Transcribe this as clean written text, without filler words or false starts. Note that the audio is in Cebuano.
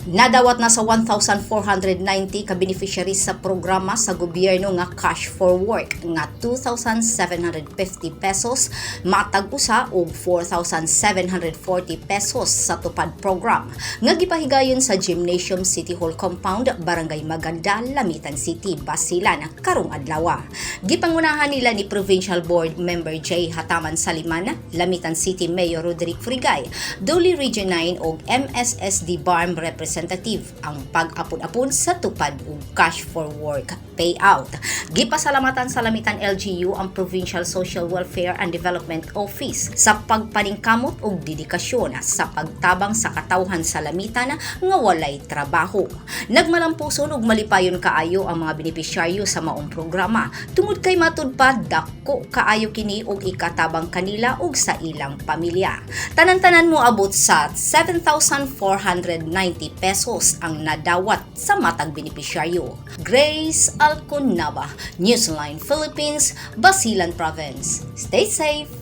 Nadawat na sa 1,490 ka beneficiaries sa programa sa gobyerno nga Cash for Work nga 2,750 pesos matag usa ug 4,740 pesos sa Tupad program nga gipahigayon sa Gymnasium City Hall Compound, Barangay Maganda, Lamitan City, Basilan karong adlaw. Gipangunahan nila ni Provincial Board Member J. Hataman Saliman, Lamitan City Mayor Roderick Frigay, DOLE Region 9 ug MSSD BARMM representative ang pag-apod-apod sa Tupad ug Cash for Work payout. Gipasalamatan sa Lamitan LGU ang Provincial Social Welfare and Development Office sa pagpaningkamot ug dedikasyon sa pagtabang sa katawhan sa Lamitan nga walay trabaho. Nagmalampuson ug malipayon kaayo ang mga benepisyaryo sa maong programa tungod kay matud pa dako kaayo kini og ikatabang kanila ug sa ilang pamilya. Tanan-tanan mo abot sa 7,490 pesos ang nadawat sa matag benepisyaryo. Grace Alconaba, Newsline Philippines, Basilan Province. Stay safe.